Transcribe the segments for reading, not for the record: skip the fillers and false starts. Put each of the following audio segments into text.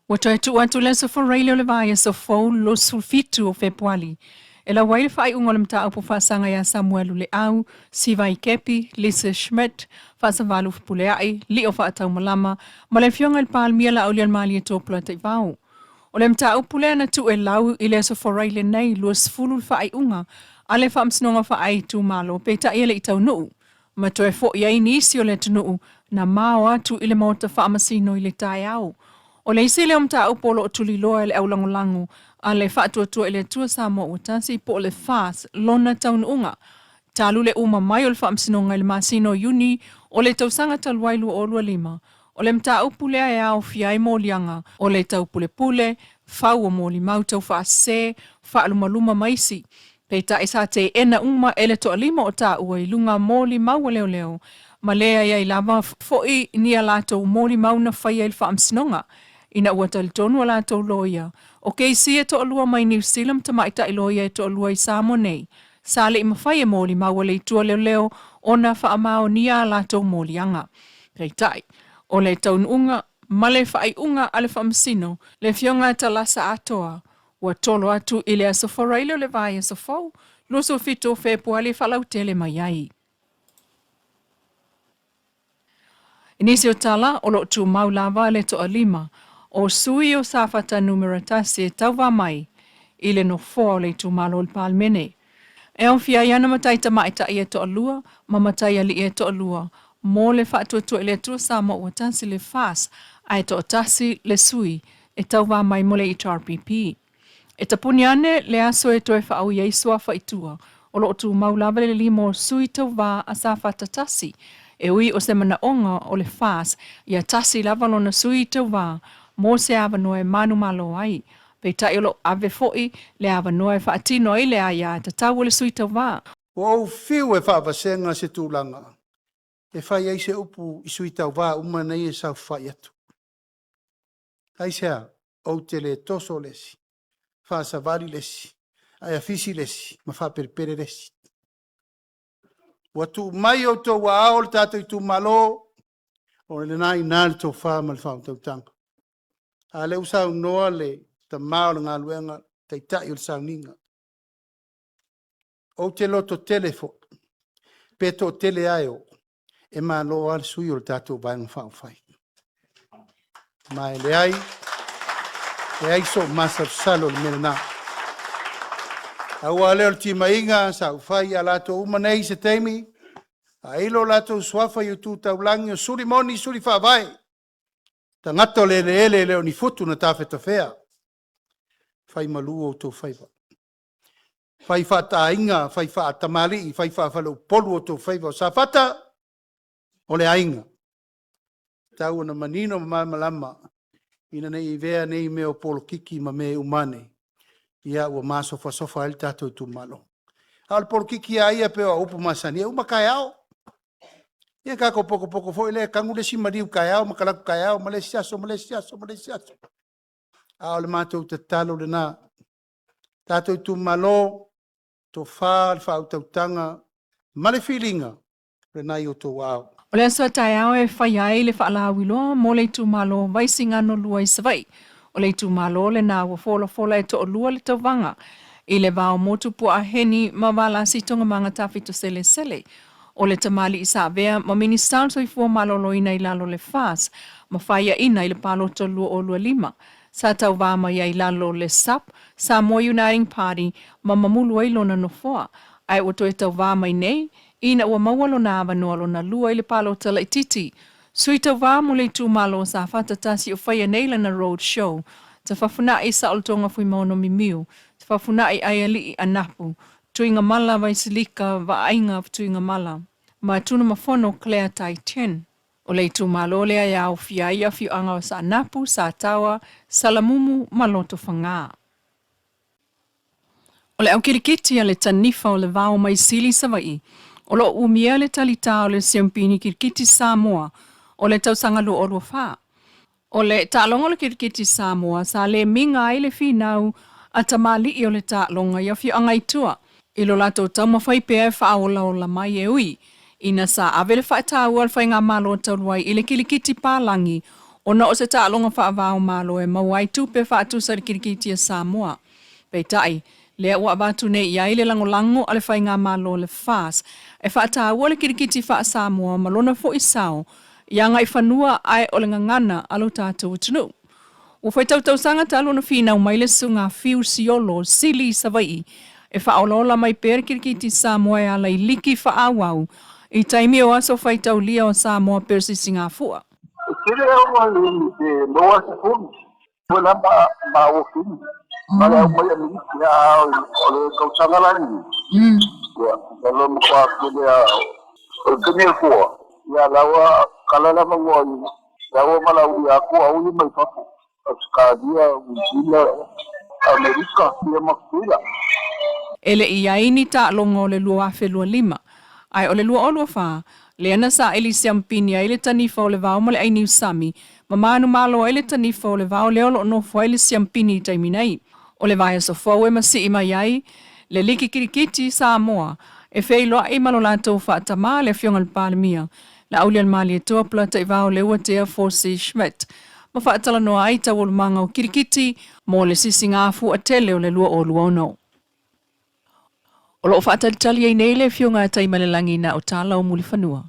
Ua toe tuu atu le Aso Faraile o le vaiaso fou 27 o Fepuali e lau ai le faaiuga o le mataupu faasaga ia Samuelu Leau, Sivai Kepi, Lisa Schmidt, Faasavalu Fepuleai, Lio Faataumalama ma le Afioga i le Palemia Laaulialemalietoa Polataivao. O le mataupu lea na tuu e lau i le Aso Faraile nei 20 le faaiuga a le Faamasinoga Faaitumalo peitai e le i taunuu ma toe fo'i ai nisi o le atunuu na mao atu i le Maota Faamasino i le taeao. O le isi lea o mataupu o lo o tuliloa e le aulagolago a le Faatuatua i le Atua Samoa ua Tasi po o le FAST lona taunuuga talu le uma mai o le Faamasinoga i le masina o Iuni o le tausaga talu ai 2025. O le mataupu lea e aofia ai moliaga o le taupulepule, fau o molimau taufaasese, faalumaluma ma isi. Peitai sa teena uma e le toalima o taua i luga molimau a leoleo ma leai ai lava fo'i ni a latou molimau na faia i le Faamasinoga ina ua talitonu a latou loia o keisi e toalua mai Niu Sila ma tamaitai loia e toalua i Samoa nei sa le i mafai e molimau a le itu a leoleo ona faamaonia a latou moliaga. Peitai, o le taunuuga ma le faaiuga a le Faamasino, le Afioga Talasa Atoa, ua tolo atu i le Aso Faraile o le vaiaso fou, 27 o Fepuari e faalautele mai ai. I nisi o tala, o lo o tumau lava le toalima o sui o Safata Numera 1 e tauva mai i le nofoa o le itumalo o le Palemene. E aofia ai ana matai tamaitai e toalua ma matai alii e toalua mo le Faatuatua i le Atua Samoa ua Tasi le FAST ae toatasi le sui e tauva mai mo le HRPP. E tapuni ane le aso e toe faaui ai suafa i tua, o lo o tumau lava le lima o sui tauva a Safata 1, e ui o se manaoga o le FAST ia tasi lava lona sui tauva mo se avanoa e manumalo ai. Peitai o lo o ave foi le avanoa e faatino ai le aia tatau o le sui tauva. Ua ou fiu e faavasega se tulaga e fai ai se upu i sui tauva uma nei e saofafai atu. Aisea? Ou te le toso le isi, faasavali le isi, ae afisi le isi ma faapelepele le isi. Ua tuu mai outou aao le tatou itumalo, o lena i ina le tofa ma le faautautaga. A o lea ua saunoa le tama o le galuega, taitai o le sauniga. Ou te lototele foi, pe toatele lava e o, e malo lava le sui o le tatou Vaega Faaupufai. Ma e leai, leai sou masalosalo i le mea lena. Aua lea o le timaiga sa ou fai ia latou uma nei i se taimi, faailo o latou suafa i tu taulagi o suli moni suli faavae, tagata o le eleele e le o ni futu na tafetafea, fai malu outou faiva. Fai faataaiga, fai faatamalii, fai faafaleupolu outou faiva. O Safata, o le aiga. Tau ona manino ma malamalama ina ne i avea nei mea o polokiki ma mea uma ane, ia ua masofasofa ai le tatou itumalo. A o le polokiki lava ia pei o upu masani, e uma taeao. Ia tatou potopoto foi lea e tanu le isi maliu taeao ma talaatu taeao ma le isi aso ma le isi aso ma le isi aso. A o le matou tatalo lena. Tatou itumalo, tofa le faautautaga ma le filiga, lena i outou aao. O le aso a taeao e faia ai le faalauiloa mo le itumalo Vaisigano 2 i Savaii. O le itumalo lena ua folafola e toalua le tauvaga i le va o Motupuaaheni ma Valasi Togamaga Tafitoselesele. O le tamalii sa avea ma Minisita o le Soifua Maloloina i lalo o le FAST ma faiaina i le palota 2025 sa tauva mai ai i lalo o le SUP, Samoa Uniting Party, ma mamulu ai lona nofoa, ae ua toe tauva mai nei ina ua maua lona avanoa lona lua i le palota laitiiti. Sui tauva mo le itumalo o Safata 1 o faia nei lana road show, Tafafuna'i Saolotoga Fuimaono Mimiu, Tafafuna'i Aiali'i Anapu, Tuigamala Vaisilika Vaaiga Tuigamala, ma Tunumafono Claire Tai Chen. O le itumalo lea e aofia ai afioaga o Saanapu, Sataoa, Salamumu ma Lotofaga. O le aukilikiti a le tanifa o le vao mai Sili Savaii, o lo o umia le talitā o le Siampini Kirikiti Samoa o le tausaga 2024. O le taaloga o le Kirikiti Samoa sa le miga ai le finau a tamalii o le taaloga i afioaga i tua i lo latou taumafai pea e faaolaola mai e ui ina sa ave le faataua a le Faigamalo talu ai i le kilikiti palagi. Ona o se taaloga faava o Malo e maua ai tupe faatusa i le kirikiti a Samoa. Peitai, lea ua avatu nei i ai le lagolago a le Faigamalo a le FAS e faataua le kirikiti faa-Samoa ma lona foi sao i agaifanua ae o le gagana a lo tatou atunuu. Ua faitau tausaga talu ona finau mai le Susuga a Fiu Siolo Sili i Savaii e faaolaola mai pea le kirikiti Samoa e ala i liki faaauau i taimi o aso faitaulia o Samoa pei o Sisigafua. E tele au i maua se fulu. Ua la ma ma o fini. Ma le au mai Amerika a o le tausaga la ni. Ia, o le matua tele a o le taimi e fua. Ia laua kala lava ua laua ma lau ia aku au i mai fafo. Australia, New Zealand, Amerika, ia ma Tutuila. E le i ai ni taaloga o le 2025, ae o le 2024, lea na saili siampini ai le tanifa o le vao ma le ai niusami, ma manumalo ai le tanifa o le vao lea o lo o nofo ai le siampini i taimi nei. O le vaiaso fou e masii mai ai le Liki Kirikiti Samoa e feiloai ma lo latou faatamā le Afioga i le Palemia, Laaulialemalietoa Polataivao Leuatea Forsie Schmidt, ma faatalanoa ai taualumaga o kirikiti mo le sisigafua tele o le 2026. O lo o faatalitali ai nei le Afioga a Taimalelagi na o tala o Mulifanua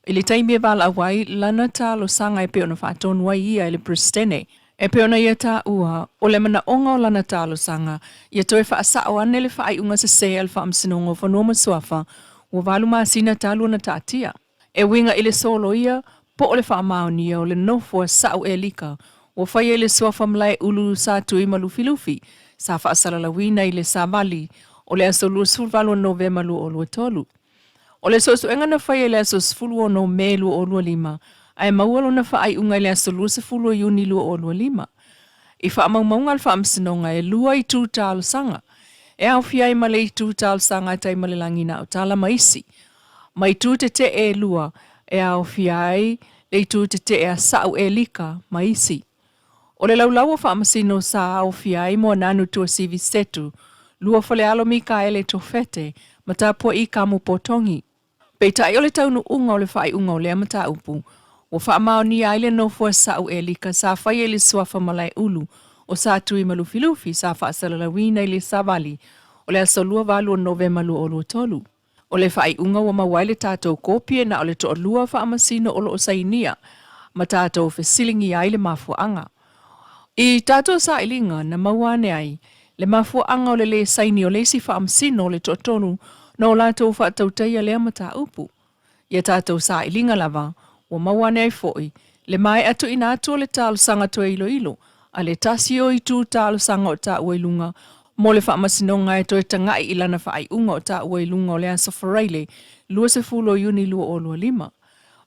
i le taimi e valaau ai lana talosaga e pei ona faatonu ai ia e le Peresetene. E pei ona ia taua, o le manaoga o lana talosaga ia toe faasao ane le faaiuga sesē a le Faamasinoga o Fanua ma Suafa ua 8 masina talu ona taatia. E uiga i le soloia po o le faamaonia o le nofo a Sa'u Elika ua faia i le suafa Malaeulu Sa Tui ma Lufilufi sa faasalalauina i le Savali o le aso 28 Novema 2023. O le suesuega na faia i le aso 16 Me 2025 ae maua lona faaiuga i le aso 20 o Iuni 2025. I faamaumauga a le Faamasinoga, e lua itu talosaga, e aofia ai ma le itu talosaga a Taimalelagi na o Tala ma isi, ma itu tetee e lua e aofia ai le itu tetee a Sa'u Elika ma isi. O le laulau o Faamasino sa aofia ai Moananu Tuasivi Setu, Luafalealo Mikaele Tofete ma Tapua'i Kamu Potogi. Peitai o le taunuuga o le faaiuga o lea mataupu, ua faamaonia ai le nofo a Sa'u Elika sa faia i le suafa Malaeulu o Sa Tui ma Lufilufi sa faasalalauina i le Savali o le aso 28 o Novema 2023. O le faaiuga ua maua ai le tatou kopi e na o le toalua faamasino o lo o sainia ma tatou fesiligia ai le mafuaaga. I tatou sailiga na maua ane ai le mafuaaga o le lē saini o le isi faamasino o le toatolu na o latou faatautaia lea mataupu. Ia tatou sailiga lava ua maua ane ai foi le maea tuuina atu o le talosaga toe iloilo a le tasi o itu talosaga o taua i luga mo le faamasinoga e toe taga'i i lana faaiuga o taua i luga o le aso Faraile 20 o Iuni 2025.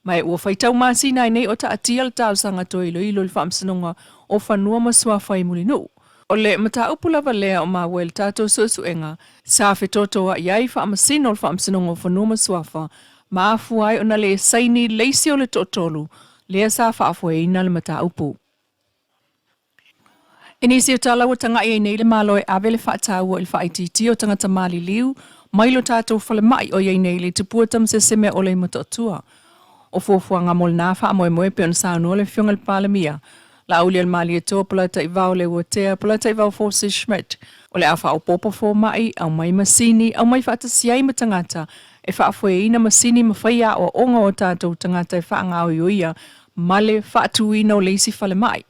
Ma e ua faitau masina ai nei o taatia le talosaga toe iloilo i le Faamasinoga o Fanua ma Suafa i Mulinuu. O le mataupu lava lea o maua i le tatou suesuega sa fetotoa'i ai faamasino o le Faamasinoga o Fanua ma Suafa ma afua ai ona le saini le isi o le toatolu lea sa faafoeina le mataupu. I nisi o tala ua taga'i ai nei le Malo e ave le faataua i le faaitiitia o tagata maliliu mai lo tatou falemai o i ai nei le tupua tamasese mea ole i Motootua. O fuafuaga mo lena faamoemoe pei ona saunoa le Afioga i le Palemia, Laaulialemalietoa Polataivao Leuatea Polataivao Forsyth Schmidt, o le a faaopoopo fomai, aumai masini, aumai faatasi ai ma tagata e faafoeina masini ma faia aoaoga o tatou tagata e faagaoioia ma le faatuina o le isi falemai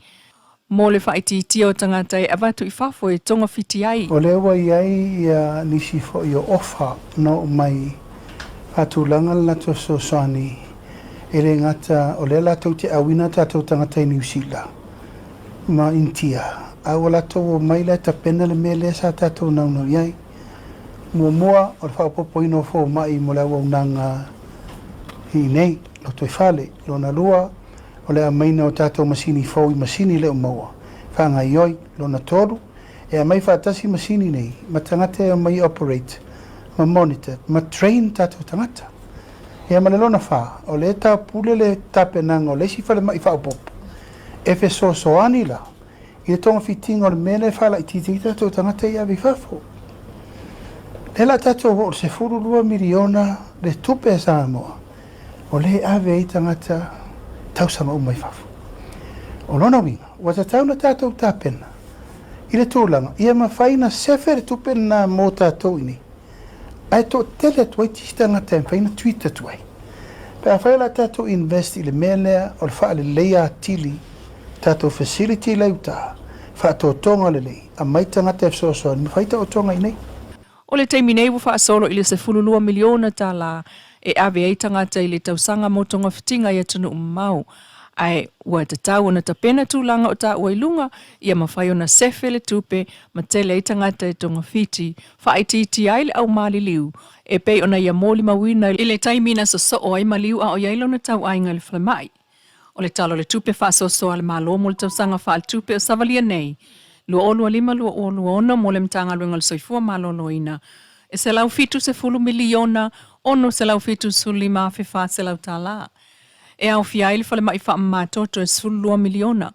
mo le faaitiitia o tagata e avatu i fafo e togafiti ai. O lea ua i ai ia nisi foi o ofa na oo mai faatulaga le latou fesoasoani, e le gata o lea latou te auina tatou tagata i Niu Sila ma Initia, a ua latou omai la e tapena le mea lea sa tatou naunau i ai. Muamua, o le faaopoopoina o fomai mo le auaunaga i inei, Lotoifale. Lona lua, o le aumaiina o tatou masini fou i masini le o maua, faagaioi. Lona tolu, e aumai faatasi masini nei ma tagata e omai e operate ma monitor ma train tatou tagata. Ia ma le lona fa, o lea e taupule le tapenaga o le isi falemai faaopoopo e fesoasoani la i le togafitiga o le mea lea e faalaitiiti ai tatou tagata ia ave i fafo. Lea la tatou oo i le 12 miliona le tupe a Samoa o lea e ave ai tagata tausaga uma i fafo. O lona uiga, ua tatau ona tatou tapena i le tulaga ia mafai ona sefe le tupe lena mo tatou i inei, ae toatele atu ai tisi tagata e mafai ona treat atu ai. Pe afai o le a tatou invest i le mea lea o le faaleleia atili tatou facility la i uta, faatotoga lelei, aumai tagata e fesoasoani ma fai taotoga i inei. O le taimi nei ua faasolo i le $12 miliona tala e ave ai tagata i le tausaga mo togafitiga i atunuu mamao, ae ua tatau ona tapena tulaga o taua i luga ia mafai ona sefe le tupe ma tele ai tagata e togafiti, faaitiitia ai le au maliliu e pei ona ia molimauina i le taimi na sosoo ai maliu a o i ai lona tauaiga i le falemai. O le Tala o le Tupe Faasoasoa a le Malo mo le tausaga faaletupe o savalia nei, 2025/2026 mo le Matagaluega o le Soifua Maloloina, e $170 miliona $675,400 tala. E aofia ai le falemai faamamatoto e $12 miliona,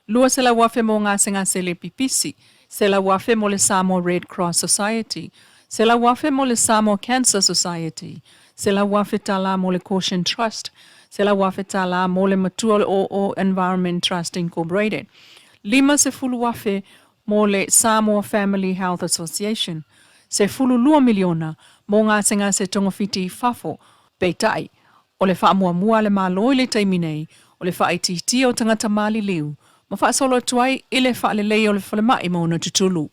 $200,000 mo gasegase le pipisi, $100,000 mo le Samoa Red Cross Society, $100,000 mo le Samoa Cancer Society, $100,000 tala mo le Caution Trust, $100,000 tala mo le Matua o le Oo Environment Trust Incorporated, $50,000 mo le Samoa Family Health Association, $12 miliona mo gasegase togafiti i fafo. Peitai, o le faamuamua a le Malo i le taimi nei, o le faaitiitia o tagata maliliu ma faasolo atu ai i le faaleleia o le falemai ma ona tutulu.